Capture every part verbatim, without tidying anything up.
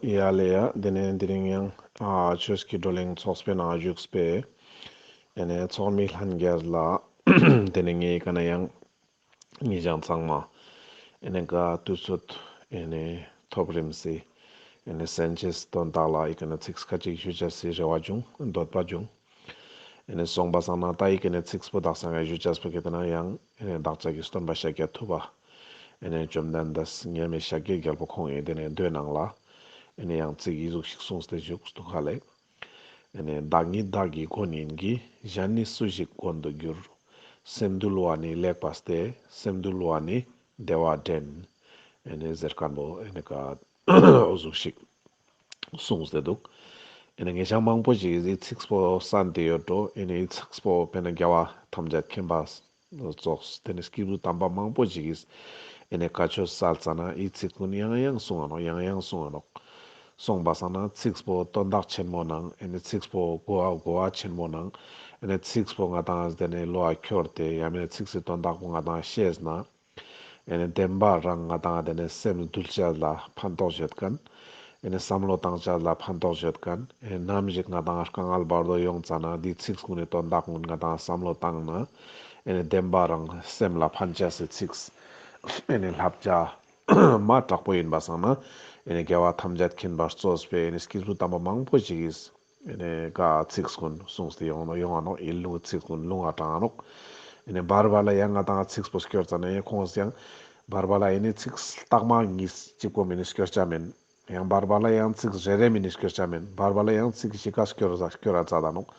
ཡ་ལེ་ཡ། དེ་ནས་དེ་རིང་ཡང་ཨ་ཆོས་ཀྱི་བགྲོ་གླེང་ཚོགས་པའི་ནང་བཞུགས་པའི་ཨེ་ནས་ཚོགས་མི་ལྷན་རྒྱས་ལ་དེ་ནས་ངའི་ཀ་ནས་ཡང་ཉེ་ཞང་ཚང་མ་ཨེ་ནས་ག་དུས་ཚོད་ཨེ་ནས་ཐོབ་རིམ་སི་ཨེ་ནས་སེམས་ཅན་སི་དོན་དག་ལ་ཨི་ཀ་ནས་ཚིག་ཁ་ཅིག་ཞུ་ཅེས་སི་རེ་བ་བྱུང་། འདོད་པ་བྱུང་། ཨེ་ནས་སོང་པ་སང་ན་ད་ཨི་ཀ་ནས་ཚིག་པོ་དག་ས་ང་ཞུ་ཅེས་པོ་ཁེ་ཏེ་ན་ཡང་ཨེ་ནས་བདག་ཅག་གི་སྟོན་པ་ཤཱཀྱ་ཐུབ་པ་ཨེ་ནས་བཅོམ་ལྡན་འདས་མཉམ་མེད་ཤཱཀྱའི་རྒྱལ་པོ་ཁོང་ངི་དེ་ནས་མདོའི་ནང་ལ་ཨེ་ནས་ཡང་ཚིག་འི་ཟུག་ཤིག་གསུངས་ཏེ་བཞུགས་འདུག་ག་ལེ། ཨེ་ནས་བདག་ཉིད་བདག་གི་མགོན་ཡིན་གྱི། གཞན་ནི་སུ་ཞིག་མགོན་དུ་འགྱུར། སེམས་འདུལ་བ་ནི་ལེགས་པ་སྟེ། སེམས་འདུལ་བ་ནི་བདེ་བ་འདྲེན། ཨེ་ནས་ཟེར་མཁན་པོ་ཨེ་ནས་ག་འོ་ཟུག་ཤིག་གསུངས་ཏེ་འདུག། ཨེ་ནས་ངེ་ཞང་མང་པོ་ཞིག་གིས་འི་ཚིག་པོ་གསན་ཏེ་ཡོད་འགྲོ། ཨེ་ནས་འི་ཚིག་པོ་དཔེར་ན་རྒྱལ་བ་ཐམས་ཅད་མཁྱེན་པ་ཙོགས་དེ་ནས་སྐྱེས་བུ་དམ་པ་མང་པོ་ཞིག་གིས་ཨེ་ནས་བཀའ་ཆོས་སལ་ཙ་ན་འི་ཚིག་ཀུན་ཡང་ཡང་གསུང་ང་ནོག། ཡང་ཡང་གསུང་ང་ནོག། སོང་པ་སང་ན་ཚིག་པོ་དོན་དག་ཆེན་མོ་ནང་ཨེ་ནས་ཚིག་པོ་གོ་བ་གོ་བ་ཆེན་མོ་ནང་ཨེ་ནས་ཚིག་པོ་ང་དང་དེ་ནས་བློ་ལ་འཁྱོར་ཏེ་ཡང་མེད་ཚིག་སི་དོན་དག་པོ་ང་དང་ཤེས་ན་ཨེ་ནས་བདེན་པ་རང་ང་དང་དེ་ནས་སེམས་འདུལ་ཅེས་ལ་ཕན་ཐོགས་ཡོད་མཁན། ཨེ་ནས་བསམ་བློ་བཏང་ཅེས་ལ་ཕན་ཐོགས་ཡོད་མཁན། ཨེ་ནས་ནམ་ཞིག་ང་དང་དཀའ་ངལ་བར་དོ་ཡོང་ཙ་ན་འི་ཚིག་ཀུན་ནི་དོན་དག་ཀུན་ང་དང་བསམ་བློ་བཏང་ན་ཨེ་ནས་བདེན་པ་རང་སེམས་ལ་ཕན་ཅེས་སི་ཚིག་ཨེ་ནས་བསླབ་བྱ་མ་དྲག་པོ་ཡིན་པ་སང་ན་ཨེ་ནས་རྒྱལ་བ་ཐམས་ཅད་མཁྱེན་པ་གཙོས་པའི་ཨེ་ནས་སྐྱེས་བུ་དམ་པ་མང་པོ་ཞིག་གིས་ཨེ་ནས་ག་ཚིག་ཀུན་གསུངས་ཏེ་ཡོང་ཡོང་ང་ནོག། འི་ལུང་ཚིག་ཀུན་ལུང་ང་དྲངས་ནོག། ཨེ་ནས་བར་བར་ལ་ཡང་ང་དང་ཚིག་པོ་སྐྱོར་ཙ་ན་ཡང་ཁོང་ཡང་བར་བར་ལ་ཨེ་ནས་ཚིག་རྟགས་མ་གཉིས་གཅིག་པོ་མེན་ནི་སྐྱོར་ཅེས་མེན། ཡང་བར་བར་ལ་ཡང་ཚིག་རེ་རེ་མེན་ནི་སྐྱོར་ཅེས་མེན། བར་བར་ལ་ཡང་ཚིག་བཞི་ཀ་སྐྱོར་ས་སྐྱོར་ར་ཙ་ད་ནོག།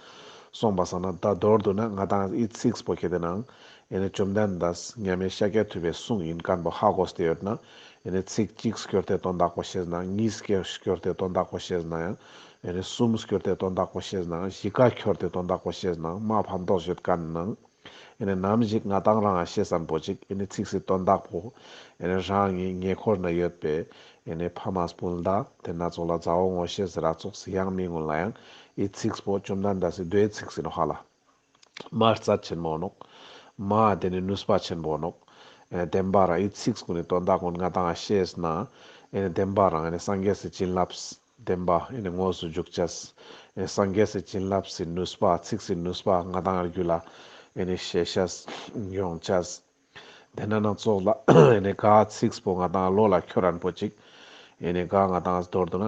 སོང་པ་སང་ན་ད་མདོར་བསྡུ་ན་ང་དང་འི་ཚིག་པོ་ཁེ་ཏེ་ན་ཨེ་ནས་བཅོམ་ལྡན་འདས་མཉམ་མེད་ཤཱཀྱ་ཐུབ་པའི་གསུང་ཡིན་མཁན་པོ་ཧ་གོ་སྟེ་ཡོད་ན་ཨེ་ནས་ཚིག་གཅིག་སྐྱོར་ཏེ་དོན་དག་པོ་ཤེས་ན། གཉིས་སྐྱོར་སྐྱོར་ཏེ་དོན་དག་པོ་ཤེས་ན་ཡང་། ཨེ་ནས་གསུམ་སྐྱོར་ཏེ་དོན་དག་པོ་ཤེས་ན་ཡང་། བཞི་ཀ་སྐྱོར་ཏེ་དོན་དག་པོ་ཤེས་ན་ཡང་མ་ཕན་ཐོགས་ཡོད་མཁན་ནང་། ཨེ་ནས་ནམ་ཞིག་ང་དང་རང་ཤེས་ཙ་ན་པོ་ཅིག་ཨེ་ནས་ཚིག་སི་དོན་དག་པོ་ཨེ་ནས་རང་གི་ཉེ་འཁོར་ན་ཡོད་པའི་ཨེ་ནས་ཕ་མ་སྤུན་ཟླ་དེ་ན་ཙོགས་ལ་མཛའ་བོ་ངོ་ཤེས་ཟེར་ར་ཙོགས་ཡང་མི་ཀུན་ལ་ཡང་འི་ཚིག་པོ་བཅོམ་ལྡན་འདས་སི་མདོའི་ཚིག་ཟེར་ནོག་ཧ་ལ། མ་རྩ་ཆེན་མོ་ནོག། མ་དེ་ནི་ནུས་པ་ཆེན་པོ་ནོག། ཨེ་ནས་བདེན་པ་རང་འི་ཚིག་ཀུན་ནི་དོན་དག་ཀུན་ང་དང་ཤེས་ན་ཨེ་ནས་བདེན་པ་རང་ཨེ་ནས་སངས་རྒྱས་སི་བྱིན་རླབས་བདེན་པ་ཨེ་ནས་དངོས་སུ་འཇུག་ཅེས། ཨེ་སངས་རྒྱས་སི་བྱིན་རླབས་སི་ནུས་པ་ཚིག་སི་ནུས་པ་ང་དང་རྒྱུད་ལ་ཨེ་ནས་ཤེས་ཤེས་ཡོང་ཅེས། དེ་ན་ན་ཙོགས་ལ་ཨེ་ནས་ག་ཚིག་པོ་ང་དང་བློ་ལ་འཁྱོར་རན་པོ་ཅིག། ཨེ་ནས་ག་ང་དང་མདོར་བསྡུ་ན་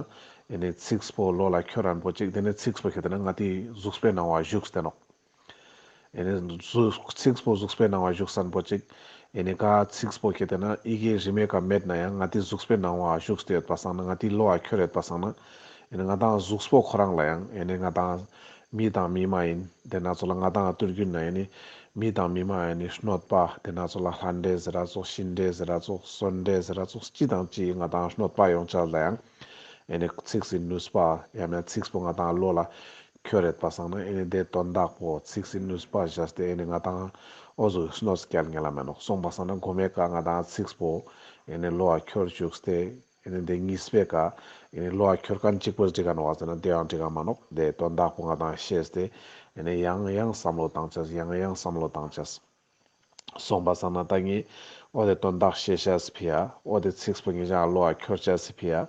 ཨེ་ནས་ཚིག་པོ་བློ་ལ་འཁྱོར་རན་པོ་ཅིག། དེ་ནས་ཚིག་པོ་ཁེ་ཏེ་ན་ང་དང་གཟུགས་པོའི་ནང་བ་བཞུགས་ཏེ་ནོག། ཨེ་ནས་གཟུགས་ཚིག་པོ་གཟུགས་པོའི་ནང་བ་བཞུགས་ས་པོ་ཅིག། ཨེ་ནས་ག་ཚིག་པོ་ཁེ་ཏེ་ན་ཡི་གེ་རིས་མེད་ཀ་མེད་ན་ཡང་ང་དང་གཟུགས་པོའི་ནང་བ་བཞུགས་ཏེ་ཡོད་པ་སང་ན་ང་དང་བློ་བ་འཁྱོར་ཡོད་པ་སང་ན་ཨེ་ནས་ང་དང་གཟུགས་པོ་ཁོ་རང་ལ་ཡང་ཨེ་ནས་ང་དང་མི་དང་མི་མ་ཡིན་དེ་ན་ཙོགས་ལ་ང་དང་དུས་རྒྱུན་ན་ཨེ་ནས་མི་དང་མི་མ་ཨེ་ནས་གནོད་པ་དེ་ན་ཙོགས་ལ་ལྷ་འདྲེ་ཟེར་ར་ཙོགས་གཤིན་འདྲེ་ཟེར་ར་ཙོགས་གསོན་འདྲེ་ཟེར་ར་ཙོགས་ཅི་དང་ཅི་ང་དང་གནོད་པ་ཡོང་ཅེས་ལ་ཡང་ཨེ་ནས་ཚིག་སི་ནུས་པ་ཡང་མེད་ཚིག་པོ་ང་དང་བློ་ལ་འཁྱོར་ཡོད་པ་སང་ན་ཨེ་ནས་དེ་དོན་དག་པོ་ཚིག་སི་ནུས་པ་བཞག་སྟེ་ཨེ་ནས་ང་དང་འོ་ཟུག་གནོད་སྐྱལ་ངེས་ལ་མེན་ནོག། སོང་པ་སང་ན་གོ་མའི་ཀ་ང་དང་ཚིག་པོ་ཨེ་ནས་བློ་ལ་འཁྱོར་བཅུག་སྟེ་ཨེ་ནས་དེ་གཉིས་པའི་ཀ་ཨེ་ནས་བློ་ལ་འཁྱོར་མཁན་གཅིག་པོ་འགྲིག་ག་ནོག་ཟེར་ན་དེ་ཡང་འགྲིག་ག་མ་ནོག། དེ་དོན་དག་པོ་ང་དང་ཤེས་ཏེ་ཨེ་ནས་ཡང་ཡང་བསམ་བློ་བཏང་ཅེས། ཡང་ཡང་བསམ་བློ་བཏང་ཅེས། སོང་པ་སང་ན་ད་ངས་འོ་དེ་དོན་དག་ཤེས་ཅེས་སི་ཕི་ཡ། འོ་དེ་ཚིག་པོ་ངེ་ཞ་བློ་ལ་འཁྱོར་ཅེས་སི་ཕི་ཡ།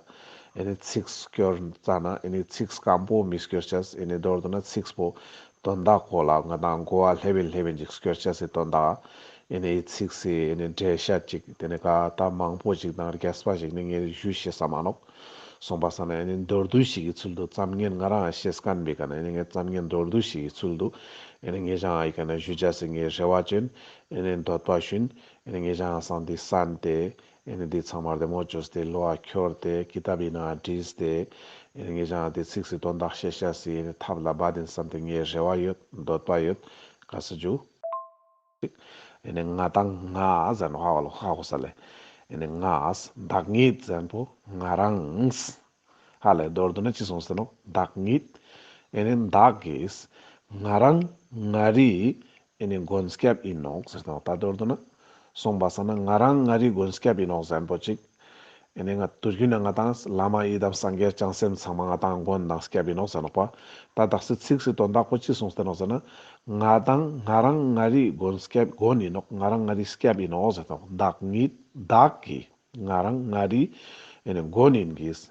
ཨེ་ནས་ཚིག་སྐྱོར་ཙ་ན་ཨེ་ནས་ཚིག་སྐམ་པོ་མི་སྐྱོར་ཅེས། ཨེ་ནས་མདོར་བསྡུ་ན་ཚིག་པོ་དོན་དག་པོ་ལ་ང་དང་གོ་བ་ལེབ་ཡིན་ལེབ་ཡིན་ཅིག་སྐྱོར་ཅེས་སི་དོན་དག། ཨེ་ནས་ཚིག་སི་ཨེ་ནས་འགྲེལ་བཤད་ཅིག་དེ་ནས་ག་ད་མང་པོ་ཅིག་དང་རྒྱས་པ་ཞིག་ནི་ངས་ཞུ་ཤེས་ས་མ་ནོག། སོང་པ་སང་ན་ཨེ་ནས་མདོར་བསྡུས་ཤིག་གི་ཚུལ་དུ་ཙམ་ངན་ང་རང་ཤེས་མཁན་པའི་ཀ་ནས་ཨེ་ནས་ངས་ཙམ་ངན་མདོར་བསྡུས་ཤིག་གི་ཚུལ་དུ་ཨེ་ནས་ངེ་ཞ་ཨི་ཀ་ནས་ཞུ་ཅེས་སི་ངས་རེ་བ་ཅོ་ཡིན། ཨེ་ནས་འདོད་པ་ཞུ་ཡིན། ཨེ་ནས་ངེ་ཞ་སང་དེ་གསན་ཏེ་ཨེ་ནས་དེ་ཚང་མ་བདེ་མོ་བཅོས་ཏེ་བློ་ལ་འཁྱོར་ཏེ་ཀི་ཏབ་བི་ནང་བྲིས་ཏེ་ཨེ་ནས་ངེ་ཞ་དེ་ཚིག་སི་དོན་དག་ཤེས་ཤེས་སི་ཨེ་ནས་ཐབས་ལ་འབད་དེ་བསམ་སྟེ་ངས་རེ་བ་ཡོད། འདོད་པ་ཡོད། ག་ས་ཞུ། ཨེ་ནས་ང་དང་ང་ཟེར་ནོག་ཧ་གོ་ལོ་ཧ་གོ་ས་ལེ། ཨེ་ནས་ང་བདག་ཉིད་ཟེར་པོ་ང་རང་། ཧ་ལེ་མདོར་བསྡུ་ན་ཅི་གསུངས་ཏེ་ནོག། བདག་ཉིད། ཨེ་ནས་བདག་གིས་ང་རང་ང་རི་ཨེ་ནས་མགོན་སྐྱབས་ཡིན་ནོག་ཟེར་ཏེ་ནོག། ད་མདོར་བསྡུ་ན་སོང་པ་སང་ན་ང་རང་ང་རི་མགོན་སྐྱབས་ཡིན་ནོག་ཟེར་པོ་ཅིག། ཨེ་ནས་ང་དུས་རྒྱུན་ན་ང་དང་བླ་མ་ཡི་དམ་སངས་རྒྱས་བྱང་སེམས་ཚང་མ་ང་དང་མགོན་དང་སྐྱབས་ཡིན་ནོག་ཟེར་ནོག་པ། ད་བདག་སི་ཚིག་སི་དོན་དག་པོ་ཅི་གསུངས་ཏེ་ནོག་ཟེར་ན། ང་དང་ང་རང་ང་རི་མགོན་སྐྱབས་མགོན་ཡིན་ནོག། ང་རང་ང་རི་སྐྱབས་ཡིན་ནོག་ཟེར་ཏེ་ནོག། བདག་ཉིད་བདག་གིས། ང་རང་ང་རི་ཨེ་ནས་མགོན་ཡིན་གྱིས།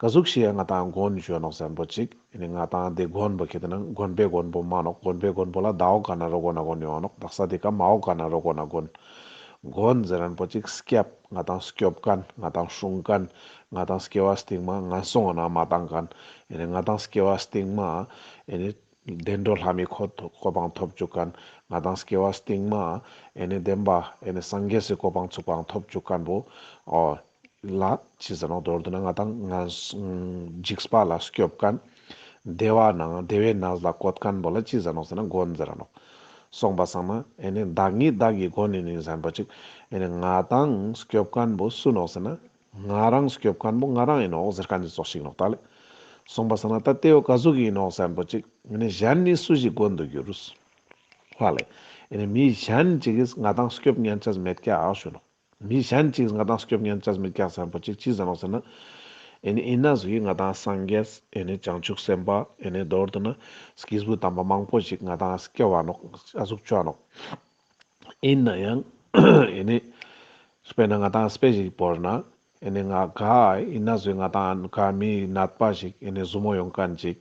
ག་ཟུག་ཞིག་ཡང་ང་ཏང་མགོན་ཞུ་ནོག་ཟེར་ན་པོ་ཅིག་ཨེ་ནི་ང་ཏང་དེ་མགོན་པོ་ཁེ་ཏེ་ན་མགོན་པོའི་མགོན་པོ་མན་ནོག། མགོན་པོའི་མགོན་པོ་ལ་ད་འོག་ག་ན་རོ་གོ་ན་མགོན་ཡོང་ནོག། དག་ས་དེ་ཀ་མ་འོག་ག་ན་རོ་གོ་ན་མགོན། མགོན་ཟེར་ན་པོ་ཅིག་སྐྱབས། ང་ཏང་སྐྱོབ་མཁན། ང་ཏང་སྲུང་མཁན། ང་ཏང་སྐྱེ་བ་སྟིང་མ་ངན་སོང་ན་མ་བཏང་མཁན། ཨེ་ནི་ང་ཏང་སྐྱེ་བ་སྟིང་མ་ཨེ་ནི་བདེ་འགྲོ་ལྷ་མིའི་གོ་གོ་འཕང་ཐོབ་བཅུག་མཁན། ང་ཏང་སྐྱེ་བ་སྟིང་མ་ཨེ་ནི་བདེན་པ་ཨེ་ནི་སངས་རྒྱས་སི་གོ་འཕང་ཚུག་པའང་ཐོབ་བཅུག་མཁན་པོ་ཨོ་ལ་ཅི་ཟེར་ནོག། མདོར་བསྡུ་ན་ང་ཏང་ང་འཇིགས་པ་ལ་སྐྱོབ་མཁན། བདེ་བ་ནང་བདེ་བའི་གནས་ལ་བཀོད་མཁན་པོ་ལ་ཅི་ཟེར་ནོག་ཟེར་ན་མགོན་ཟེར་ནོག། སོང་པ་སང་ན་ཨེ་ནི་བདག་ཉིད་བདག་གི་མགོན་ཡིན་ཟེར་ན་པོ་ཅིག་ཨེ་ནི་ང་ཏང་སྐྱོབ་མཁན་པོ་སུ་ནོག་ཟེར་ན། ང་རང་སྐྱོབ་མཁན་པོ་ང་རང་ཡིན་ནོག་ཟེར་མཁན་ནི་ཙོགས་ཤིག་ནོག་ད་ལེ། སོང་པ་སང་ན་ད་དེ་བོ་ག་ཟུག་གི་ཡིན་ནོག་ཟེར་ན་པོ་ཅིག་ཨེ་ནི་གཞན་ནི་སུ་ཞིག་མགོན་དུ་འགྱུར། ཧ་ལེ། ཨེ་ནི་མི་གཞན་ཅིག་གིས་ང་ཏང་སྐྱོབ་ཉན་ཆ་མེད་ཀྱག་ཞུ་ནོག། མི་གཞན་ཅིག་གིས་ང་ཏང་སྐྱོབ་ཉན་ཆ་མེད་ཀྱག་ཟེར་ན་པོ་ཅིག་ཅི་ཟེར་ནོག་ཟེར་ན། ཨེ་ནི་ཨིན་ན་ཟུག་གི་ང་ཏང་སངས་རྒྱས་ཨེ་ནི་བྱང་ཆུབ་སེམས་དཔའ་ཨེ་ནི་མདོར་བསྡུ་ན་སྐྱེས་བུ་དམ་པ་མང་པོ་ཞིག་ང་ཏང་སྐྱོབ་བ་ནོག། ཨ་ཟུག་ཅོ་ནོག། ཨིན་ན་ཡང་ཨེ་ནི་དཔེར་ན་ང་ཏང་དཔེ་ཞིག་བོར་ན་ཨེ་ནི་ང་ག་ཨིན་ན་ཟུག་ང་ཏང་ག་མི་ནད་པ་ཞིག་ཨེ་ནི་ཟུར་མོ་ཡོང་མཁན་ཅིག་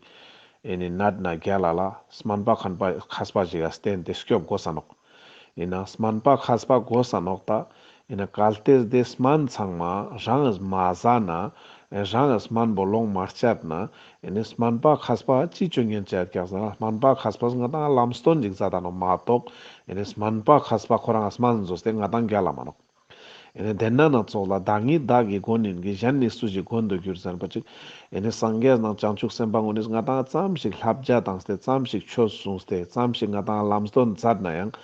ཨེ་ནི་ནད་ན་རྒྱལ་ལ་ལ་སྨན་པ་མཁས་པ་མཁས་པ་ཞིག་ག་བསྟེན་ཏེ་སྐྱོབ་དགོས་ས་ནོག། ཨིན་ན་སྨན་པ་མཁས་པ་དགོས་ས་ནོག་ད། ཨིན་ན་གལ་ཏེ་དེ་སྨན་ཚང་མ་རང་གིས་མ་ཟ་ན་རང་གི་སྨན་པོ་ལོང་མ་སྤྱད་ན་ཨེ་ནི་སྨན་པ་མཁས་པ་ཅི་ཅོ་ཉན་ཆ་ཡོད་ཀྱག་ཟེར་ན་སྨན་པ་མཁས་པ་ང་ཏང་ལམ་སྟོན་ཅིག་མཛད་ད་ནོག་མ་གཏོགས་ཨེ་ནི་སྨན་པ་མཁས་པ་ཁོ་རང་སྨན་ཟོས་ཏེ་ང་ཏང་རྒྱལ་ལ་མ་ནོག། ཨེ་ནི་དེ་ན་ན་ཙོགས་ལ་བདག་ཉིད་བདག་གི་མགོན་ཡིན་གྱི། གཞན་ནི་སུ་ཞིག་མགོན་དུ་འགྱུར་ཟེར་པ་ཅིག་ཨེ་ནི་སངས་རྒྱས་དང་བྱང་ཆུབ་སེམས་དཔའ་ངོ་ནི་ང་ཏང་ཙམ་ཞིག་བསླབ་བྱ་བཏང་སྟེ་ཙམ་ཞིག་ཆོས་གསུངས་ཏེ་ཙམ་ཞིག་ང་ཏང་ལམ་སྟོན་མཛད་ན་ཡང་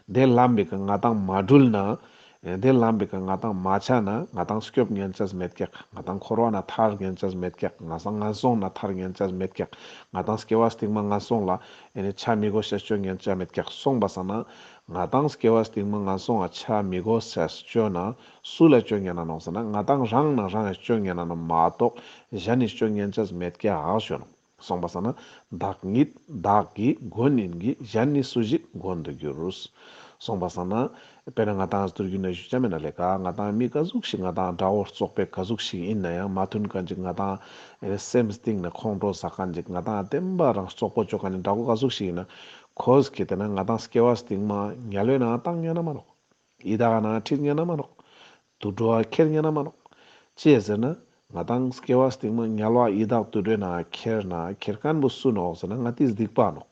དེ་ལམ་པོའི་ཀ་ང་ཏང་མ་དྲུལ་ན། ཨེ་དེ་ལམ་པོའི་ཀ་ང་ཏང་མ་ཆ་ན་ང་ཏང་སྐྱོབ་ཉན་ཆ་མེད་ཀྱག། ང་ཏང་འཁོར་བ་ན་ཐར་ཉན་ཆ་མེད་ཀྱག། ང་ཏང་ངན་སོང་ན་ཐར་ཉན་ཆ་མེད་ཀྱག། ང་ཏང་སྐྱེ་བ་སྟིང་མ་ངན་སོང་ལ་ཨེ་ནི་ཆ་མི་དགོས་ཤེས་ཅོ་ཉན་ཆ་མེད་ཀྱག། སོང་པ་སང་ན་ང་ཏང་སྐྱེ་བ་སྟིང་མ་ངན་སོང་ང་ཆ་མི་དགོས་ཤེས་ཅོ་ན་སུ་ལ་ཅོ་ཉན་ན་ནོག་ཟེར་ན་ང་ཏང་རང་ན་རང་ཡ་ཅོ་ཉན་ན་ནོག་མ་གཏོགས་གཞན་ནི་ཅོ་ཉན་ཆ་མེད་ཀྱག་ཞུ་ནོག། སོང་པ་སང་ན་བདག་ཉིད་བདག་གི་མགོན་ཡིན་གྱི། གཞན་ནི་སུ་ཞིག་མགོན་དུ་འགྱུར། སོང་པ་སང་ན་དཔེར་ན་ང་ཏང་དུས་རྒྱུན་ན་ཞུ་ཆ་མེད་ན་ལེ་ཀ་ང་ཏང་མི་ག་ཟུག་ཞིག་ང་ཏང་དགྲ་བོ་བཙོག་པོ་ག་ཟུག་ཞིག་ཡིན་ན་ཡང་མ་མཐུན་མཁན་ཅིག་ང་ཏང་ཨེ་སེམས་གཏིང་ནས་ཁོང་ཁྲོ་ཟ་མཁན་ཅིག་ང་ཏང་བདེན་པ་རང་བཙོག་པོ་ཅོ་མཁན་ནི་དགྲ་བོ་ག་ཟུག་ཞིག་ཡིན་ན་ཁོས་ཁེ་ཏེ་ན་ང་ཏང་སྐྱེ་བ་སྟིང་མ་དམྱལ་བའི་ནང་བཏང་ཉན་ན་མ་ནོག། ཡི་དྭགས་ནང་ཁྲིད་ཉན་ན་མ་ནོག། དུད་འགྲོ་བ་ཁྱེར་ཉན་ན་མ་ནོག། ཅི་ཟེར་ན་ང་ཏང་སྐྱེ་བ་སྟིང་མ་དམྱལ་བ་ཡི་དྭགས་དུད་འགྲོའི་ནང་ཁྱེར་ན་ཁྱེར་མཁན་པོ་སུ་ནོག་ཟེར་ན་ང་ཏིའི་སྡིག་པ་ནོག།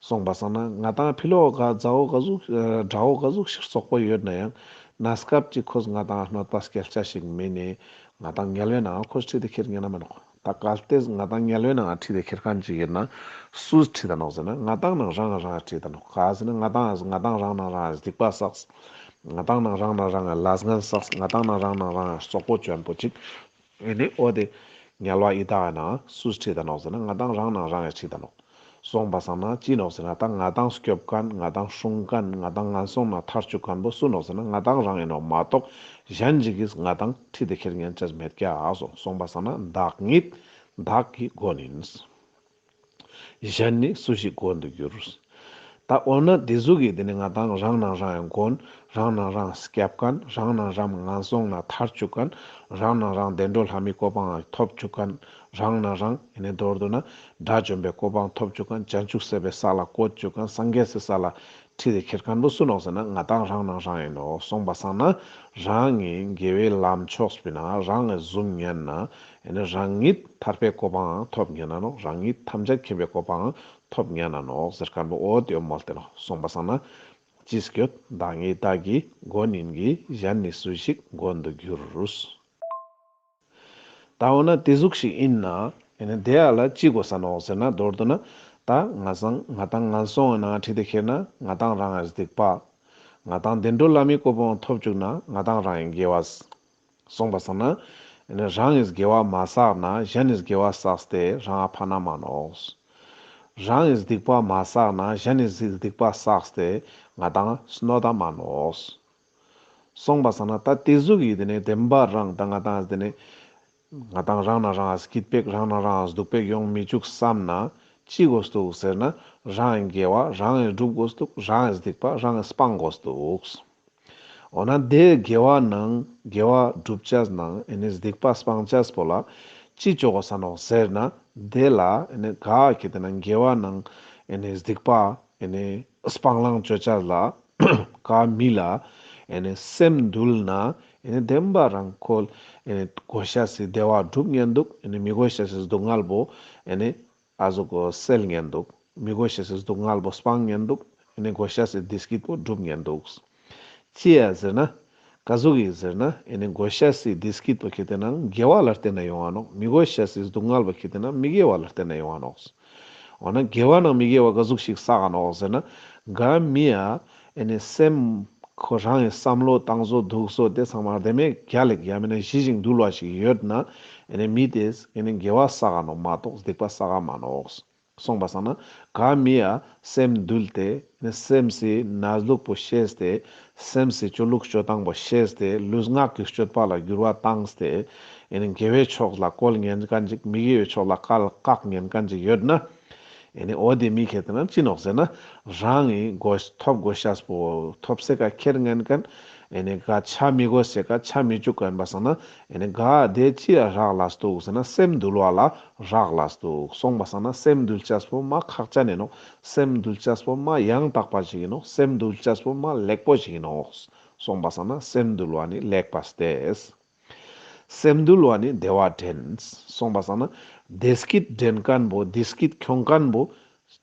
སོང་པ་སང་ན་ང་ཏང་ཕི་ལོག་ག་མཛའ་བོ་ག་ཟུག་དགྲ་བོ་ག་ཟུག་ཞིག་བཙོག་པོ་ཡོད་ན་ཡང་གནས་སྐབས་ཅིག་ཁོས་ང་ཏང་གནོད་པ་སྐྱེལ་ཆ་ཞིག་མེད་ནས་ང་ཏང་དམྱལ་བའི་ནང་ཁོས་ཁྲིད་དེ་ཁྱེར་ཉན་ན་མ་ནོག། ད་གལ་ཏེ་ང་ཏང་དམྱལ་བའི་ནང་ཁྲིད་དེ་ཁྱེར་མཁན་ཅིག་ཡིན་ན་སུས་ཁྲིད་ད་ནོག་ཟེར་ན་ང་ཏང་ནང་རང་རང་ཁྲིད་ད་ནོག། ག་ཟེར་ན་ང་ཏང་ང་ཏང་རང་ནང་རང་སྡིག་པ་བསགས། ང་ཏང་ནང་རང་ནང་རང་ལས་ངན་བསགས། ང་ཏང་ནང་རང་ནང་རང་བཙོག་པོ་ཅོན་པོ་ཅིག། ཨེ་ནི་འོ་དེ་དམྱལ་བ་ཡི་དྭགས་ནང་སུས་ཁྲིད་ད་ནོག་ཟེར་ན་ང་ཏང་རང་ནང་རང་ཡ་ཁྲིད་ད་ནོག། སོང་པ་སང་ན་ཅི་ནོག་ཟེར་ན་ད་ང་ཏང་སྐྱོབ་མཁན་ང་ཏང་སྲུང་མཁན་ང་ཏང་ངན་སོང་ནང་ཐར་བཅུག་མཁན་པོ་སུ་ནོག་ཟེར་ན་ང་ཏང་རང་ཡིན་ནོག་མ་གཏོགས་གཞན་ཞིག་གིས་ང་ཏང་ཁྲིད་དེ་ཁྱེར་ཉན་ཆ་མེད་ཀྱག་ཟེར། སོང་པ་སང་ན་བདག་ཉིད་བདག་གི་མགོན་ཡིན། གཞན་ནི་སུ་ཞིག་མགོན་དུ་འགྱུར། ད་འོ་ན་དེ་ཟུག་གི་དེ་ནི་ང་ཏང་རང་ནང་རང་ཡང་མགོན། རང་ནང་རང་སྐྱབས་མཁན། རང་ནང་རང་ངན་སོང་ནང་ཐར་བཅུག་མཁན། རང་ནང་རང་བདེ་འགྲོ་ལྷ་མིའི་གོ་འཕང་ཐོབ་བཅུག་མཁན། རང་ནང་རང་ཨེ་ནི་མདོར་བསྡུ་ན་དགྲ་བཅོམ་པའི་གོ་འཕང་ཐོབ་བཅུག་མཁན། བྱང་ཆུབ་སེམས་དཔའི་ས་ལ་བཀོད་བཅུག་མཁན། སངས་རྒྱས་སི་ས་ལ་ཁྲིད་དེ་ཁྱེར་མཁན་པོ་སུ་ནོག་ཟེར་ན་ང་ཏང་རང་ནང་རང་ཡིན་ནོག། སོང་པ་སང་ན་རང་གི་དགེ་བའི་ལམ་ཕྱོགས་པོའི་ནང་རང་གི་ཟུམ་ཉན་ན་ཨེ་ནི་རང་ཉིད་ཐར་པའི་གོ་འཕང་ཐོབ་ཉན་ན་ནོག། རང་ཉིད་ཐམས་ཅད་མཁྱེན་པའི་གོ་འཕང་ཐོབ་ཉན་ན་ནོག་ཟེར་མཁན་པོ་འོ་དེ་མོལ་ཏེ་ནོག། སོང་པ་སང་ན་ཅི་སྐྱོད་བདག་ཉིད་བདག་གི་མགོན་ཡིན་གྱི། གཞན་ནི་སུ་ཞིག་མགོན་དུ་འགྱུར། ད་འོ་ན་དེ་ཟུག་ཞིག་ཡིན་ན་ཨེ་ནི་དེ་ཡ་ལ་ཅི་དགོས་ས་ནོག་ཟེར་ན་མདོར་བསྡུ་ན་ད་ང་སང་ང་ཏང་ངན་སོང་ནང་ཁྲིད་དེ་ཁྱེར་ན་ང་ཏང་རང་ཡང་སྡིག་པ། ང་ཏང་བདེ་འགྲོ་ལྷ་མིའི་གོ་འཕང་ཐོབ་བཅུག་ན་ང་ཏང་རང་ཡང་དགེ་བ། སོང་པ་སང་ན་ཨེ་ནི་རང་གི་དགེ་བ་མ་བསགས་ན་གཞན་ནི་དགེ་བ་བསགས་ཏེ་རང་ཕན་ན་མ་ནོག། རང་གི་སྡིག་པ་མ་བསགས་ན་གཞན་ནི་སྡིག་པ་བསགས་ཏེ་ང་ཏང་གནོད་ད་མ་ནོག། སོང་པ་སང་ན་ད་དེ་ཟུག་གི་དེ་ནི་བདེན་པ་རང་ད་ང་ཏང་དེ་ནི་ང་ཏང་རང་ན་རང་སྐྱིད་པོ་རང་ན་རང་སྡུག་པོ་ཡོང་མི་བཅུག་བསམ་ན་ཅི་དགོས་འདུག་ཟེར་ན་རང་གི་དགེ་བ་རང་གི་སྒྲུབ་དགོས་འདུག། རང་གི་སྡིག་པ་རང་གི་སྤང་དགོས་འདུག། འོ་ན་དེ་དགེ་བ་ནང་དགེ་བ་སྒྲུབ་བྱས་ནང་ཨེ་ནི་སྡིག་པ་སྤང་བྱས་པོ་ལ་ ཅི་ཅོ་གོས་ས་ནོག་ཟེར་ན། དེ་ལ་ཨེ་ནེ་ག་ཁེ་ཏེ་ན་དགེ་བ་ནང་ཨེ་ནེ་སྡིག་པ་ཨེ་ནེ་སྤང་བླང་ཅོ་ཅེས་ལ་ག་མི་ལ་ཨེ་ནེ་སེམས་འདུལ་ན་ཨེ་ནེ་བདེན་པ་རང་ཁོ་ཨེ་ནེ་དགོས་ཤེས་སི་བདེ་བ་སྒྲུབ་ཉན་འདུག། ཨེ་ནེ་མི་དགོས་ཤེས་སི་སྡུག་བསྔལ་བོ་ཨེ་ནེ་ཨ་ཟུག་གོ་སེལ་ཉན་འདུག། མི་དགོས་ཤེས་སི་སྡུག་བསྔལ་བོ་སྤང་ཉན་འདུག། ཨེ་ནེ་དགོས་ཤེས་སི་བདེ་སྐྱིད་པོ་སྒྲུབ་ཉན་འདུག། ཅི་ཡ་ཟེར་ན། ག་ཟུག་གི་ཟེར་ན། ཨེ་ནེ་དགོས་ཤེས་སི་བདེ་སྐྱིད་པོ་ཁེ་ཏེ་ན་དགེ་བ་ལ་བརྟེན་ན་ཡོང་ང་ནོག། མི་དགོས་ཤེས་སི་སྡུག་བསྔལ་བོ་ཁེ་ཏེ་ན་མི་དགེ་བ་ལ་བརྟེན་ན་ཡོང་ང་ནོག། འོ་ན་དགེ་བ་ནང་མི་དགེ་བ་ག་ཟུག་ཞིག་བསགས་ནོག་ཟེར་ན། ག་མི་ཡ་ཨེ་ནེ་སེམས་ཁོ་རང་ངི་བསམ་བློ་བཏང་བཟོ་འདུག་བཟོ་དེ་ཚང་མ་དེ་མེད་རྒྱལ་ལེགས་ཡ་མེད་ན་ཞི་ཞིང་དུལ་བ་ཞིག་ཡོད་ན། ཨེ་ནེ་མི་དེས་ཨེ་ནེ་དགེ་བ་བསགས་ནོག་མ་གཏོགས་སྡིག་པ་བསགས་མ་ནོག། སོང་པ་སང་ན་ག་མི་ཡ་སེམས་འདུལ་ཏེ་ཨེ་ནེ་སེམས་སི་གནས་ལུགས་པོ་ཤེས་ཏེ་སེམས་སི་ཆོ་ལུགས་སྤྱོད་སྟངས་པོ་ཤེས་ཏེ་ལུས་ངག་གི་སྤྱོད་པ་ལ་འགྱུར་བ་བཏང་སྟེ་ཨེ་ནེ་དགེ་བའི་ཕྱོགས་ལ་བཀོལ་ཉན་མཁན་ཅིག། མི་དགེ་བའི་ཕྱོགས་ལ་བཀལ་བཀག་ཉན་མཁན་ཅིག་ཡོད་ན། ཨེ་ནེ་འོ་དེ་མི་ཁེ་ཏེ་ན་ཅི་ནོག་ཟེར་ན། རང་ངི་དགོས་ཐོབ་དགོས་ཤེས་པོ་ཐོབ་སེ་ཀ་ཁྱེར་ཉན་མཁན། ཨེ་ནེ་ག་ཆ་མི་དགོས་སེ་ཀ་ཆ་མི་བཅུག་མཁན་པ་སང་ན། ཨེ་ནེ་ག་དེ་ཅི་ཡ་རག་ལས་འདུག་ཟེར་ན་སེམས་འདུལ་བ་ལ་རག་ལས་འདུག། སོང་པ་སང་ན་སེམས་འདུལ་ཅེས་པོ་མ་ཁག་ཅན་ཨིན་ནོག། སེམས་འདུལ་ཅེས་པོ་མ་ཡང་དག་པ་ཞིག་ཨིན་ནོག། སེམས་འདུལ་ཅེས་པོ་མ་ལེགས་པོ་ཞིག་ཨིན་ནོག། སོང་པ་སང་ན་སེམས་འདུལ་བ་ནི་ལེགས་པ་སྟེ། སེམས་འདུལ་བ་ནི་བདེ་བ་འདྲེན། སོང་པ་སང་ན་བདེ་སྐྱིད་འདྲེན་མཁན་པོ་བདེ་སྐྱིད་ཁྱོང་མཁན་པོ་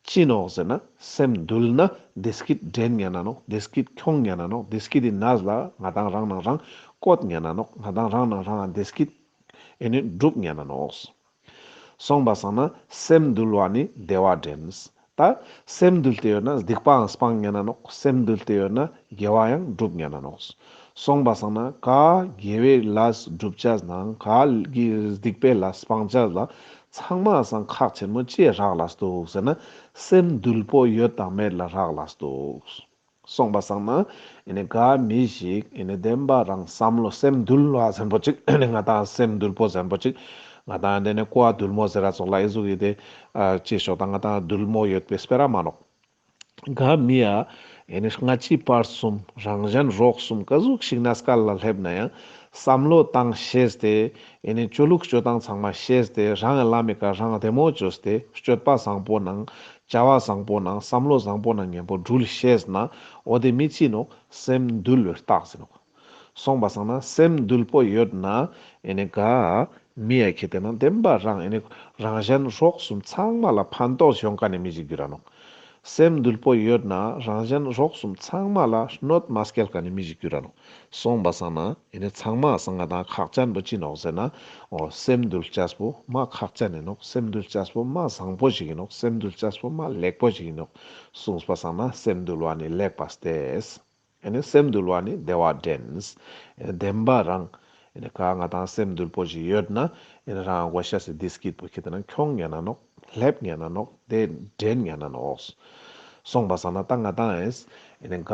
ཅི་ནོག་ཟེར་ན། སེམས་འདུལ་ན་བདེ་སྐྱིད་འདྲེན་ཉན་ན་ནོག། བདེ་སྐྱིད་ཁྱོང་ཉན་ན་ནོག། བདེ་སྐྱིད་དི་གནས་ལ་ང་དང་རང་ནང་རང་བཀོད་ཉན་ན་ནོག། ང་དང་རང་ནང་རང་བདེ་སྐྱིད་ཨེ་ནེ་སྒྲུབ་ཉན་ན་ནོག། སོང་པ་སང་ན་སེམས་འདུལ་བ་ནི་བདེ་བ་འདྲེན། ད་སེམས་འདུལ་ཏེ་ཡོད་ན་སྡིག་པའང་སྤང་ཉན་ན་ནོག། སེམས་འདུལ་ཏེ་ཡོད་ན་དགེ་བ་ཡང་སྒྲུབ་ཉན་ན་ནོག། སོང་པ་སང་ན་ག་དགེ་བའི་ལས་སྒྲུབ་ཅེས་ནང་ག་གི་སྡིག་པའི་ལས་སྤང་ཅེས་ལ་ཚང་མ་སང་ཁག་ཆེན་མོ་ཅི་རག་ལས་འདུག་ཟེར་ན། སེམས་འདུལ་པོ་ཡོད་དང་མེད་ལ་རག་ལས་འདུག། སོང་པ་སང་ན་ཨེ་ནེ་ག་མི་ཞིག་ཨེ་ནེ་བདེན་པ་རང་བསམ་བློ་སེམས་འདུལ་བ་ཟེར་པོ་ཅིག། ཨེ་ནེ་ང་དང་སེམས་འདུལ་པོ་ཟེར་པོ་ཅིག། ང་དང་དེ་ནེ་ཀོ་བ་འདུལ་མོ་ཟེར་ར་ཙོགས་ལ་ཨེ་ཟུག་གི་དེ་ཨ་ཅི་ཤོག་དང་ང་དང་འདུལ་མོ་ཡོད་པའི་སྤེ་ར་མ་ནོག། ག་མི་ཡ་ཨེ་ནེ་སྔ་ཕྱི་བར་གསུམ་རང་གཞན་རོགས་གསུམ་ག་ཟུག་ཞིག་གནས་སྐབས་ལ་སླེབས་ན་ཡང་བསམ་བློ་བཏང་ཤེས་ཏེ་ཨེ་ནེ་ཆོ་ལུགས་སྤྱོད་སྟངས་ཚང་མ་ཤེས་ཏེ་རང་ངི་ལམ་མི་ཀ་རང་བདེ་མོ་བཅོས་ཏེ་སྤྱོད་པ་བཟང་པོ་ནང་བྱ་བ་བཟང་པོ་ནང་བསམ་བློ་བཟང་པོ་ནང་མཉམ་པོ་འགྲུལ་ཤེས་ན། འོ་དེ་མི་ཅི་ནོག། སེམས་འདུལ་བའི་རྟགས་ཟེར་ནོག། སོང་པ་སང་ན་སེམས་འདུལ་པོ་ཡོད་ན་ཨེ་ནེ་ག་མི་ཡ་ཁེ་ཏེ་ན་བདེན་པ་རང་ཨེ་ནེ་རང་གཞན་རོགས་གསུམ་ཚང་མ་ལ་ཕན་ཐོགས་ཡོང་མཁན་ནི་མི་ཞིག་གྱུར་ར་ནོག། སེམས་འདུལ་པོ་ཡོད་ན་རང་གཞན་རོགས་གསུམ་ཚང་མ་ལ་གནོད་མ་སྐྱེལ་མཁན་ནི་མི་ཞིག་གྱུར་ར་ནོག། སོང་པ་སང་ན་ཨེ་ནེ་ཚང་མ་སང་ང་དང་ཁག་ཅན་པོ་ཅི་ནོག་ཟེར་ན། འོ་སེམས་འདུལ་ཅེས་པོ་མ་ཁག་ཅན་ཨིན་ནོག། སེམས་འདུལ་ཅེས་པོ་མ་བཟང་པོ་ཞིག་ཨིན་ནོག། སེམས་འདུལ་ཅེས་པོ་མ་ལེགས་པོ་ཞིག་ཨིན་ནོག། སོང་པ་སང་ན་སེམས་འདུལ་བ་ནི་ལེགས་པ་སྟེ། ཨེ་ནེ་སེམས་འདུལ་བ་ནི་བདེ་བ་འདྲེན། ཨེ་ནེ་བདེན་པ་རང་ཨེ་ནེ་ག་ང་དང་སེམས་འདུལ་པོ་ཞིག་ཡོད་ན་ཨེ་ནེ་རང་དགོས་ཤེས་སི་བདེ་སྐྱིད་པོ་ཁེ་ཏེ་ན་ཁྱོང་ཉན་ན་ནོག། སླེབ་ཉན་ན་ནོག། དེ་འདྲེན་ཉན་ན་ནོག། སོང་པ་སང་ན་ད་ང་དང་ཨེ་ནེ་ག་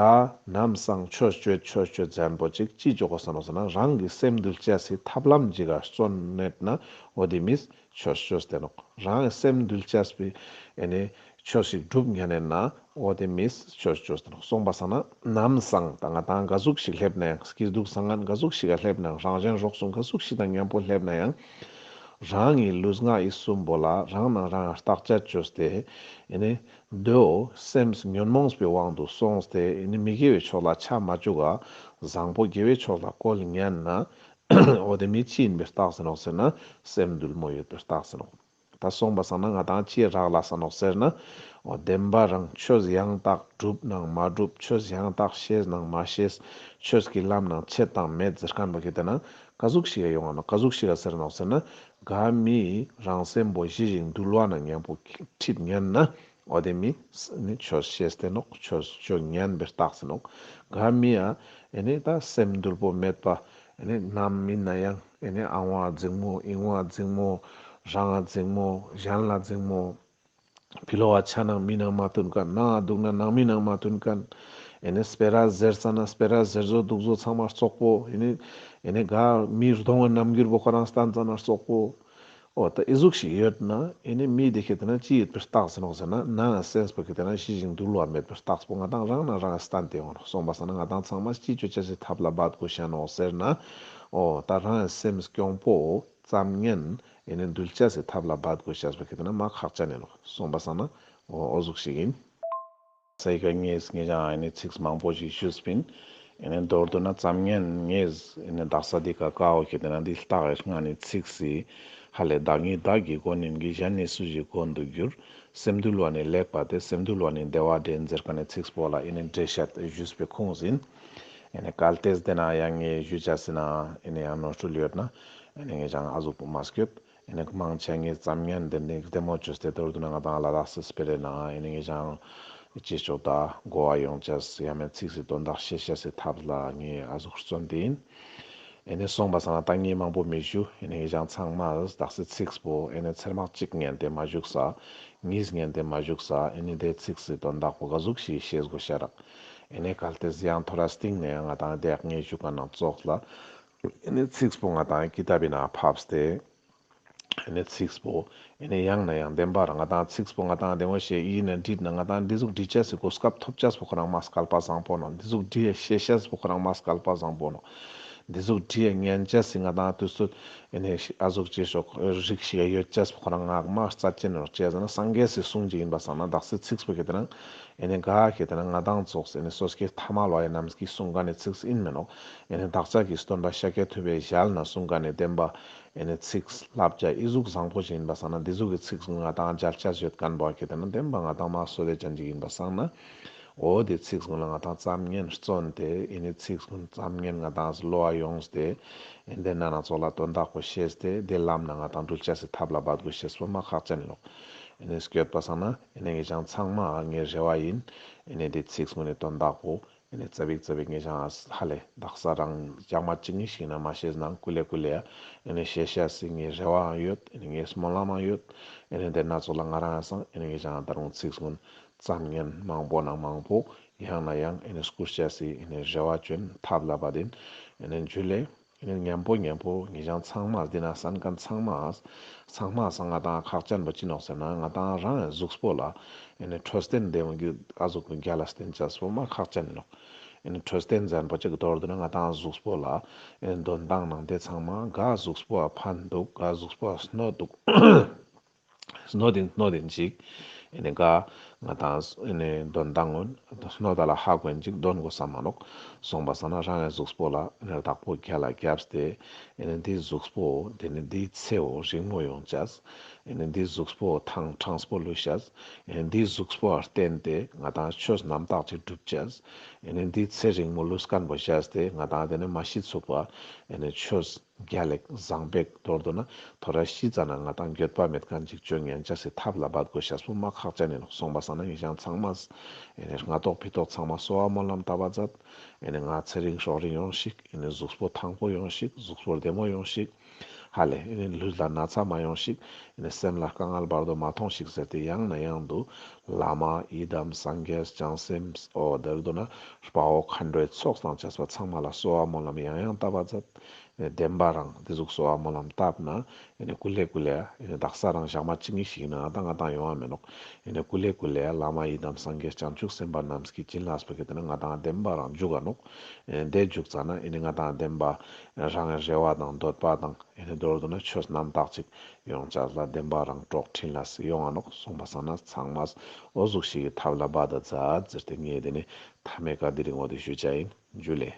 ནམ་སང་ཆོས་སྤྱོད་ཆོས་སྤྱོད་ཟེར་པོ་ཅིག་ཅི་ཅོ་གོས་ས་ནོག་ཟེར་ན། རང་གི་སེམས་འདུལ་ཅེས་སི་ཐབས་ལམ་ཅིག་ག་བརྩོན་ནེད་ན་འོ་དེ་མི་ཆོས་ཅོས་ཏེ་ནོག། རང་གི་སེམས་འདུལ་ཅེས་པི་ཨེ་ནེ་ཆོས་ཤིག་སྒྲུབ་ཉན་ན་འོ་དེ་མི་ཆོས་ཅོས་ཏེ་ནོག། སོང་པ་སང་ན་ནམ་སང་ད་ང་དང་ག་ཟུག་ཞིག་སླེབ་ན་ཡང་སྐྱིད་སྡུག་སང་ངན་ག་ཟུག་ཞིག་ག་སླེབ་ན་ཡང་རང་གཞན་རོགས་གསུམ་ག་ཟུག་ཞིག་དང་མཉམ་པོ་སླེབ་ན་ཡང་རང་གི་ལུས་ངག་ཡིད་གསུམ་པོ་ལ་རང་ནང་རང་བརྟག་དཔྱད་ཅོས་ཏེ་ཨེ་ནེ་དོ་སེམས་ཉོན་མོངས་པའི་དབང་དུ་སོང་སྟེ་ཨེ་ནེ་མི་དགེ་བའི་ཕྱོགས་ལ་ཆ་མ་བཅུག་ག་བཟང་པོ་དགེ་བའི་ཕྱོགས་ལ་བཀོལ་ཉན་ན། འོ་དེ་མི་ཅི་ཨིན་པའི་རྟགས་ཟེར་ནོག་ཟེར་ན་སེམས་འདུལ་མོ་ཡོད་པའི་རྟགས་ཟེར་ནོག། ད་སོང་པ་སང་ན་ང་དང་ཅི་རག་ལས་ས་ནོག་ཟེར་ན། འོ་བདེན་པ་རང་ཆོས་ཡང་དག་སྒྲུབ་ནང་མ་སྒྲུབ། ཆོས་ཡང་དག་ཤེས་ནང་མ་ཤེས། ཆོས་ཀྱི་ལམ་ནང་ཆེད་དང་མེད་ཟེར་མཁན་པོ་ཁེ་ཏེ་ན་ག་ཟུག་ཞིག་ག་ཡོང་ང་ནོག། ག་ཟུག་ཞིག་ག་ཟེར་ནོག་ཟེར་ན། ག་མི་རང་སེམས་པོ་ཞི་ཞིང་དུལ་བ་ནང་མཉམ་པོ་ཁྲིད་ཉན་ན། འོ་དེ་མི་ནི་ཆོས་ཤེས་ཏེ་ནོག། ཆོས་ཅོ་ཉན་པའི་རྟགས་ཟེར་ནོག། ག་མི་ཡ་ཨེ་ནེ་ད་སེམས་འདུལ་པོ་མེད་པ་ཨེ་ནེ་ནམ་ཨིན་ན་ཡང་ཨེ་ནེ་ཨ་བ་འཛིང་མོ་ཨི་བ་འཛིང་མོ་རང་ང་འཛིང་མོ་གཞན་ལ་འཛིང་མོ། ཕི་ལོག་ག་ཆ་ནང་མི་ནང་མ་མཐུན་མཁན། ནང་ང་འདུག་ན་ནང་མི་ནང་མ་མཐུན་མཁན། ཨེ་ནེ་སྤེ་ར་ཟེར་ས་ན་སྤེ་ར་ཟེར་བཟོ་འདུག་བཟོ་ཚང་མ་རྩོག་པོ། ཨེ་ནེ་ཨེ་ནེ་ག་མི་གདོང་གི་རྣམ་འགྱུར་པོ་ཁོ་རང་སྟན་ཙ་ན་རྩོག་པོ། འོ་ད་ཨི་ཟུག་ཞིག་ཡོད་ན་ཨེ་ནེ་མི་དེ་ཁེ་ཏེ་ན་ཅི་ཡོད་པའི་རྟགས་ཟེར་ནོག་ཟེར་ན། ནང་ང་སེམས་པོ་ཁེ་ཏེ་ན་ཞི་ཞིང་དུལ་བ་མེད་པའི་རྟགས་པོ་ང་དང་རང་ནང་རང་སྟན་ཏེ་ཡོང་ནོག། སོང་པ་སང་ན་ང་དང་ཚང་མ་ཅི་ཅོ་ཅེས་སི་ཐབས་ལ་འབད་དགོས་ཤ་ནོག་ཟེར་ན། འོ་ད་རང་སེམས་སྐྱོང་པོ་ཙམ་ཉན་ ཨེ་ནེ་འདུལ་ཅེས་སི་ཐབས་ལ་འབད་དགོས་ཤེས་པོ་ཁེ་ཏེ་ན་མ་ཁག་ཅན་ཨིན་ནོག། སོང་པ་སང་ན་འོ་འོ་ཟུག་ཞིག་ཨིན། སའི་ཀ་ངས་ངས་ཀྱང་ཨེ་ནེ་ཚིགས་མང་པོ་ཞིག་ཞུས་པིན། ཨེ་ནེ་མདོར་བསྡུ་ན་ཙམ་ངན་ངས་ཨེ་ནེ་དག་ས་འདི་ཀ་ཀའོ་ཁེ་ཏེ་ན་འདི་ལྟག་གི་སྔ་ནི་ཚིགས་སི་ཧ་ལས་བདག་ཉིད་བདག་གི་མགོན་ཡིན་གྱི། གཞན་ནི་སུ་ཞིག་མགོན་དུ་འགྱུར། སེམས་འདུལ་བ་ནི་ལེགས་པ་སྟེ། སེམས་འདུལ་བ་ནི་བདེ་བ་འདྲེན་ཟེར་ཁན་ནི་ཚིགས་པོ་ལ་ཨེ་ནེ་འགྲེལ་བཤད་ཞུས་པའི་ཁུངས་ཨིན། ཨེ་ནེ་གལ་ཏེ་དེ་ན་ཡང་ངས་ཞུ་ཅེས་ཟེར་ན་ཨེ་ནེ་ཡང་ནོར་འཁྲུལ་ཡོད་ན་ཨེ་ནེ་ངས་ཀྱང་ཨ་ཟུག་པོ་མ་སྐྱོད། ཨེ་ནེ་མང་ཆེ་ངས་ཙམ་ངན་དེ་ནི་བདེ་མོ་ཅོས་ཏེ་མདོར་བསྡུ་ན་ང་དང་ལ་དྭགས་སི་སྤེ་རའི་ནང་ཨེ་ནེ་ངས་ཀྱང་ཅི་ཅོག་ད་གོ་བ་ཡོང་ཅེས་ཡང་མེད་ཚིགས་སི་དོན་དག་ཤེས་ཤེས་སི་ཐབས་ལ་ངས་ཨ་ཟུག་བརྩོན་ཏེ་ཨིན། ཨེ་ནེ་སོང་པ་སང་ན་ད་ངས་མང་པོ་མི་ཞུ། ཨེ་ནེ་ངས་ཀྱང་ཚང་མ་དག་སི་ཚིགས་པོ་ཨེ་ནེ་ཚེར་མ་གཅིག་ཉན་ཏེ་མ་བཞུགས་ས། གཉིས་ཉན་ཏེ་མ་བཞུགས་ས། ཨེ་ནེ་དེ་ཚིགས་སི་དོན་དག་པོ་ག་ཟུག་ཞིག་ཤེས་དགོས་ཤ་རག། ཨེ་ནེ་གལ་ཏེ་ཡང་ཐོ་རེ་སྟིང་ནེ་ང་དང་དེ་ངས་ཞུ་ཁན་ནང་ཙོགས་ལ་ཨེ་ནེ་ཚིགས་པོ་ང་དང་ཀི་ཏབ་བི་ནང་ཕབས་ཏེ་ཨེ་ནེ་ཚིགས་པོ་ཨེ་ནེ་ཡང་ན་ཡང་བདེན་པ་རང་ང་དང་ཚིགས་པོ་ང་དང་བདེ་མོ་ཤེས་ཡིན་ན་བྲིས་ན་ང་དང་འདི་ཟུག་བྲི་ཅེས་སི་གོ་སྐབས་ཐོབ་ཅེས་པོ་ཁོ་རང་མ་སྐལ་པ་བཟང་པོ་ནོག། འདི་ཟུག་བྲི་ཤེས་ཤེས་པོ་ཁོ་རང་མ་སྐལ་པ་བཟང་པོ་ནོག། འདི་ཟུག་བྲི་ཉན་ཅེས་སི་ང་དང་དུས་ཚོད་ཨེ་ནེ་ཨ་ཟུག་ཅེས་ཤོག་རིགས་ཤིག་ཡོད་ཅེས་པོ་ཁོ་རང་ང་མ་རྩ་ཅན་ནོག། ཅི་ཟེར་ན་སངས་རྒྱས་སི་གསུང་ཅིག་ཡིན་པ་སང་ན་དག་སི་ཚིགས་པོ་ཁེ་ཏེ་ན་ཨེ་ནེ་ག་ཁེ་ཏེ་ན་ང་དང་ཙོགས་ཨེ་ནེ་སོ་སྐྱེ་ཐ་མལ་པ་ཡ་རྣམས་ཀྱིས་གསུང་ཁན་ནི་ཚིགས་ཨིན་མེ་ནོག། ཨེ་ནེ་བདག་ཅག་གི་སྟོན་པ་ཤཱཀྱ་ཐུབ་པའི་ཞལ་ནེ་གསུང་ཁན་ནི་བདེན་པ་ཨེ་ནེ་ཚིགས་བསླབ་བྱ་ཨི་ཟུག་བཟང་པོ་ཞིག་ཡིན་པ་སང་ན་འདི་ཟུག་གི་ཚིགས་ང་དང་མཇལ་ཅེས་ཡོད་ཁན་པོ་ཁེ་ཏེ་ན་བདེན་པ་ང་དང་མ་བསོད་བདེ་ཅན་ཅིག་ཡིན་པ་སང་ན་འོ་དེ་ཚིགས་ཀུན་ལ་ང་དང་ཙམ་ངན་བརྩོན་ཏེ་ཨེ་ནེ་ཚིགས་ཀུན་ཙམ་ངན་ང་དང་བློ་བ་ཡོངས་ཏེ་ཨེ་དེ་ན་ན་ཙོགས་ལ་དོན་དག་པོ་ཤེས་ཏེ་དེ་ལམ་ནེ་ང་དང་འགྲུལ་ཅེས་སི་ཐབས་ལ་འབད་དགོས་ཤེས་པོ་མ་ཁག་ཅན་ནོག། ཨེ་ནེ་སྐྱོད་པ་སང་ན་ཨེ་ནེ་ངས་ཀྱང་ཚང་མ་ངའི་རེ་བ་ཡིན། ཨེ་ནེ་དེ་ཚིགས་ཀུན་ནི་དོན་དག་པོ་ཨེ་ནེ་ཙ་པིག་ཙ་པིག་ངས་ཀྱང་ཧ་ལས་དག་ས་རང་ཞག་མ་གཅིག་གཉིས་ཤིག་ནེ་མ་ཤེས་ནང་ཀུ་ལེ་ཀུ་ལེ་ཨེ་ནེ་ཤེས་ཤེས་སི་ངའི་རེ་བའང་ཡོད། ཨེ་ནེ་ངའི་སྨོན་ལམ་མང་ཡོད། ཨེ་ནེ་དེ་ན་ཙོགས་ལ་ང་རང་ཡང་སང་ཨེ་ནེ་ངས་ཀྱང་ད་རུང་ཚིགས་ཀུན་ཙམ་ངན་མང་པོ་ནང་མང་པོ་ཡང་ན་ཡང་ཨེ་ནེ་སྐུར་ཅེས་སི་ཨེ་ནེ་རེ་བ་ཅོ་ཨིན། ཐབས་ལ་འབད་དེ་ཨིན། ཨེ་ནེ་འཇུ་ལེ། ཨེ་ནེ་མཉམ་པོ་མཉམ་པོ་ངས་ཀྱང་ཚང་མ་འདི་ན་གསན་ཁན་ཚང་མ་ཚང་མ་སང་ང་དང་ཁག་ཅན་པོ་ཅི་ནོག་ཟེར་ན་ང་དང་རང་གཟུགས་པོ་ལ་ཨེ་ནེ་འཕྲོད་བསྟེན་བདེ་མོ་གི་ཨ་ཟུག་གི་རྒྱལ་ལ་བསྟེན་ཅེས་པོ་མ་ཁག་ཅན་ནོག། ཨེ་ནེ་འཕྲོད་བསྟེན་ཟེར་ཁན་པོ་ཅིག་མདོར་བསྡུ་ན་ང་དང་གཟུགས་པོ་ལ་ཨེ་ནེ་དོན་དག་ནང་དེ་ཚང་མ་ག་གཟུགས་པོ་ཕན་འདུག། ག་གཟུགས་པོ་གནོད་འདུག། གནོད་དེ་གནོད་དེ་ཅིག་ཨེ་ནེ་ག་ང་དང་ཨེ་ནེ་དོན་དག་ངོ་གནོད་ད་ལ་ཧ་གོ་ཡིན་ཅིག་འདོན་དགོས་ས་མ་ནོག། སོང་པ་སང་ན་རང་གི་གཟུགས་པོ་ལ་ཨེ་ནེ་བདག་པོ་རྒྱལ་ལ་རྒྱབ་སྟེ་ཨེ་ནེ་འདི་གཟུགས་པོ་དེ་ནེ་འདི་ཚེའོ་རིང་མོ་ཡོང་ཅེས། ཨེ་ནེ་འདི་གཟུགས་པོ་ཐང་གྲངས་པོ་ལུས་ཤེས། ཨེ་ནེ་འདི་གཟུགས་པོ་བརྟེན་ཏེ་ང་དང་ཆོས་རྣམ་དག་ཅིག་སྒྲུབ་ཅེས། ཨེ་ནེ་འདི་ཚེ་རིང་མོ་ལུས་ཁན་པོ་ཤེས་ཏེ་ང་དང་དེ་ནེ་མ་ཤི་ཚུག་པ་ཨེ་ནེ་ཆོས་རྒྱལ་ལེགས་བཟང་པོ་མདོར་བསྡུ་ན་ཐོ་རེ་ཤི་ཙ་ན་ང་དང་འགྱོད་པ་མེད་ཁན་ཅིག་ཅོ་ཉན་ཅེས་སི་ཐབས་ལ་འབད་དགོས་ཤེས་པོ་མ་ཁག་ཅན་ཨིན་ནོག། སོང་པ་སང་ན་ངས་ཀྱང་ཚང་མ་ཨེ་ནེ་སྔ་ཐོག་ཕི་ཐོག་ཚང་མ་གསོལ་བ་སྨོན་ལམ་བཏབ་པ་མཛད། ཨེ་ནེ་ང་ཚེ་རིང་སྲོག་རིང་ཡོང་ཤིག། ཨེ་ནེ་གཟུགས་པོ་ཐང་པོ་ཡོང་ཤིག། གཟུགས་པོ་བདེ་མོ་ཡོང་ཤིག། ཧ་ལས་ཨེ་ནེ་ལུས་ལ་ན་ཚ་མ་ཡོང་ཤིག། ཨེ་ནེ་སེམས་ལ་དཀའ་ངལ་བར་དོ་མ་ཐོང་ཤིག་ཟེར་ཏེ་ཡང་ན་ཡང་དུ་བླ་མ་ཡི་དམ་སངས་རྒྱས་བྱང་སེམས་འོ་མདོར་བསྡུ་ན་དཔའ་བོ་མཁའ་འགྲོའི་ཚོགས་དང་བཅས་པ་ཚང་མ་ལ་གསོལ་བ་སྨོན་ལམ་ཡང་ཡང་བཏབ་པ་མཛད། ཨེ་བདེན་པ་རང་འདི་ཟུག་གསོལ་བ་སྨོན་ལམ་བཏབ་ན་ཨེ་ནེ་ཀུ་ལེ་ཀུ་ལེ་ཨེ་ནེ་དག་ས་རང་ཞག་མ་གཅིག་གཉིས་ཤིག་ན་ང་དང་ང་དང་ཡོང་བ་མེ་ནོག། ཨེ་ནེ་ཀུ་ལེ་ཀུ་ལེ་བླ་མ་ཡི་དམ་སངས་རྒྱས་བྱང་ཆུབ་སེམས་དཔའ་རྣམས་ཀྱི་བྱིན་རླབས་པོ་ཁེ་ཏེ་ན་ང་དང་བདེན་པ་རང་འཇུག་ག་ནོག། ཨེ་ནེ་དེ་འཇུག་ཙ་ན་ཨེ་ནེ་ང་དང་བདེན་པ་རང་རེ་བ་དང་འདོད་པ་དང་ཨེ་ནེ་མདོར་བསྡུ་ན་ཆོས་རྣམ་དག་ཅིག་ཡོང་ཅེས་ལ་བདེན་པ་རང་གྲོགས་འཕྲིན་ལས་ཡོང་ང་ནོག། སོང་པ་སང་ན་ཚང་མ་འོ་ཟུག་ཤིག་གི་ཐབས་ལ་འབད་ད་མཛད་ཟེར་ཏེ་ངས་དེ་ནེ་ཐ་མའི་ཀ་དེ་རིང་འོ་དེ་ཞུ་ཅེས་ཨིན། འཇུ་ལེ།